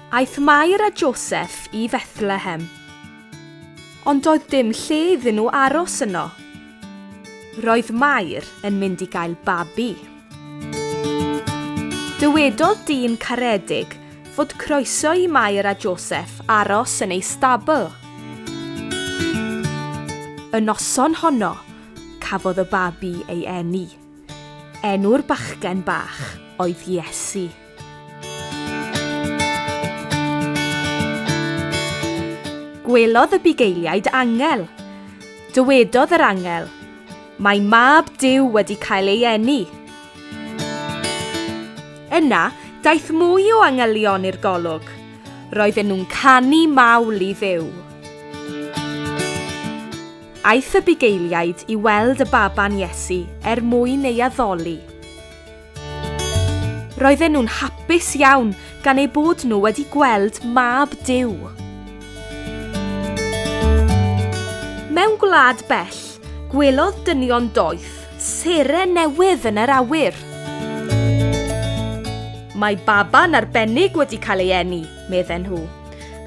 Aeth Mair a Joseff i Fethlehem. Ond doedd dim lle iddyn nhw aros yno. Roedd Mair yn mynd i gael babi. Dywedodd dyn caredig fod croeso i Mair a Joseff aros yn ei stabl. Y noson honno, cafodd y babi ei eni. Enw'r bachgen bach oedd Iesu. Gwelodd y bugeiliaid angel. Dywedodd yr angel, Mae mab Duw wedi cael ei eni. Yna, daeth mwy o angylion i'r golwg. Roedden nhw'n canu mawl i Dduw. Aeth y bugeiliaid i weld y baban Iesu er mwyn ei addoli. Roedden nhw'n hapus iawn gan eu bod nhw wedi gweld Mab Duw. Mewn gwlad bell, gwelodd dynion doeth seren newydd yn yr awyr. Mae baban arbennig wedi cael ei eni, medden nhw.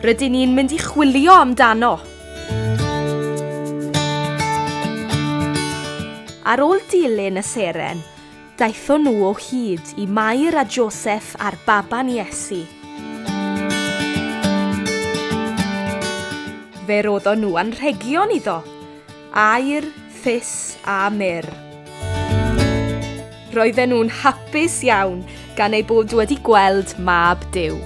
Rydyn ni'n mynd i chwilio amdano. Ar ôl dilyn y seren, Daethon nhw o hyd i Mair a Joseff a'r baban Iesu. Fe roddon nhw anrhegion iddo, aur, thus a myrr. Roedden nhw'n hapus iawn gan eu bod wedi gweld Mab Duw.